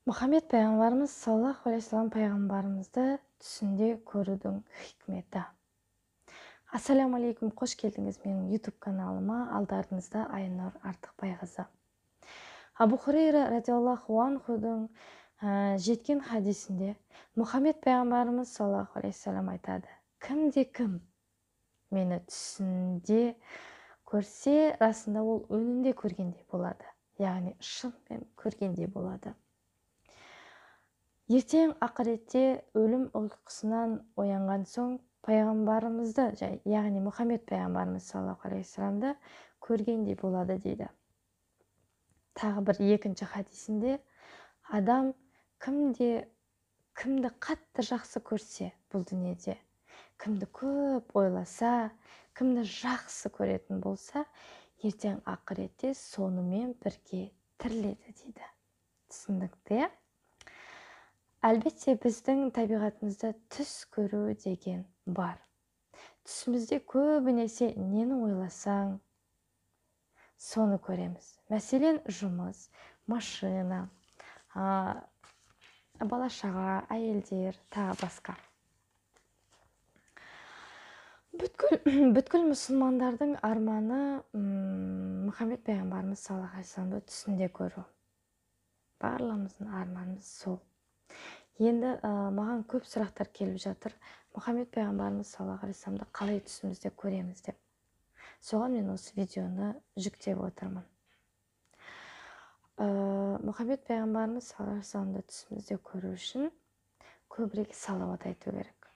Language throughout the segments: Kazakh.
Мұхаммед пайғамбарымыз саллаллаху алейхи вассалам пайғамбарымызды түсінде көрудің хикметі. Ассаламу алейкум, қош келдіңіз менің YouTube каналыма. Алдарыңызда Айнұр Артықбайқызы. Абу Хурейра радиаллаху анхудың жеткен хадисінде Мұхаммед пайғамбарымыз саллаллаху алейхи вассалам айтады: кімде кім мені түсінде көрсе, расында ол өңінде көргендей болады, яғни шынымен көргендей болады. Ертең ақыретте өлім ұйқысынан оянған соң пайғамбарымызды, яғни Мұхаммед пайғамбарымыз саллаллаху алейхи вассаламды көргендей болады дейді. Тағы бір екінші хадисінде адам кімде кімді қатты жақсы көрсе бұл дүниеде, кімді көп ойласа, кімді жақсы көретін болса, ертең ақыретте сонымен бірге тіріледі дейді. Түсіндікті, иә? Әлбетте, біздің табиғатымызда түс көру деген бар. Түсімізде көбінесе нені ойласаң, соны көреміз. Мәселен, жұмыс, машина, бала-шаға, әйелдер, тағы басқа. Бүткіл мұсылмандардың арманы Мұхаммед пайғамбарымыз саллаллаху алейхи вассаламды түсінде көру. Барлығымыздың арманымыз сол. Енді маған көп сұрақтар келіп жатыр. Мұхаммед пайғамбарымыз саллаллаху алейхи вассаламды қалай түсімізде көреміз деп. Соған мен осы видеоны жүктеп отырмын. Мұхаммед пайғамбарымыз саллаллаху алейхи вассаламды түсімізде көру үшін көбірек салауат айту керек.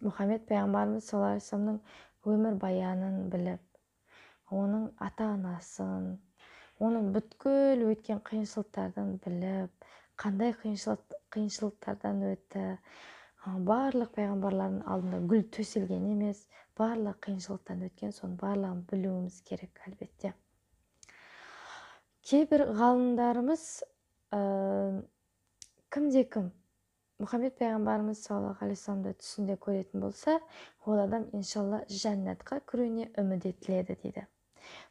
Мұхаммед пайғамбарымыз саллаллаху алейхи вассаламның өмір баянын біліп, оның ата-анасын, оның бүткіл өткен қиыншылықтарын біліп, қандай қиыншылықтардан өтті, барлық пайғамбарлардың алдында гүл төселген емес, барлық қиыншылықтан өткен, соның барлығын білуіміз керек әлбетте. Кейбір ғалымдарымыз кімде кім Мұхаммед пайғамбарымыз саллаллаху алейхи вассаламды түсінде көретін болса, ол адам иншалла жәннатқа кіруіне үміт етіледі дейді.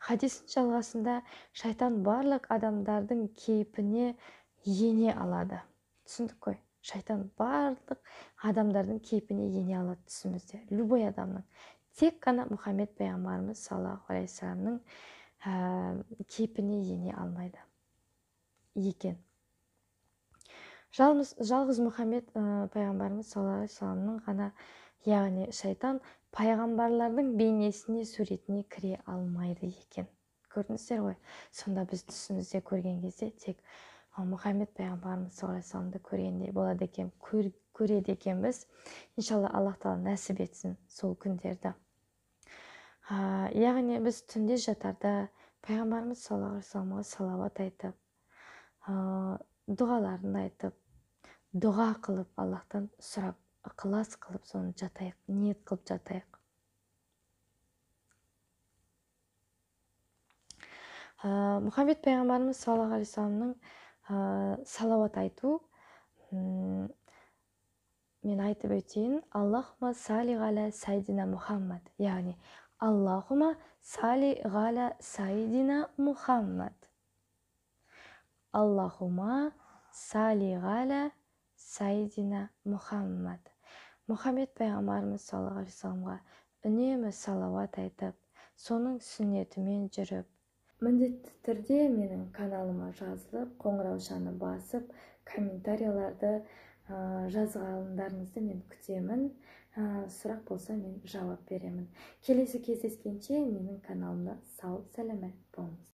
Хадистің жалғасында шайтан барлық адамдардың кейпіне ене алады. Түсіндік қой? Шайтан барлық адамдардың кейпіне ене алады түсімізде. Любой адамның. Тек қана Мұхаммед пайғамбарымыз саллаллаху алейхи вассаламның кейпіне ене алмайды екен. Жалғыз Мұхаммед пайғамбарымыз саллаллаху алейхи вассаламның ғана, яғни шайтан пайғамбарлардың бейнесіне, суретіне кіре алмайды екен. Көрдіңіздер ғой? Сонда біз түсімізде көрген кезде тек Мұхаммед пайғамбарымыз саллаллаху алейхи вассаламды көргендей болады екен, көреді екенбіз. Иншалла Аллах тағала нәсіп етсін сол күндерді. Яғни біз түнде жатарда пайғамбарымыз саллаллаху алейхи вассаламға салауат айтып, дұғаларын айтып, дұға қылып, Аллахтан сұрап, ықылас қылып, соны жатайық, ниет қылып жатайық. Мұхаммед пайғамбарымыз саллаллаху алейхи вассаламның салауат айту, мен айтып өтейін, Аллахума салли ғала сайдина Мұхаммад, яғни Аллахума салли ғала сайдина Мұхаммад. Аллахума салли ғала сайдина Мұхаммад. Мұхаммед пайғамбарымыз саллаллаху алейхи вассаламға үнемі салауат айтып, соның сүннетімен жүріп, міндетті түрде менің каналыма жазылып, қоңыраушаны басып, комментарияларды жазғандарыңызды мен күтемін. Сұрақ болса мен жауап беремін. Келесі кездескенше менің каналымда сау сәлемет болыңыз.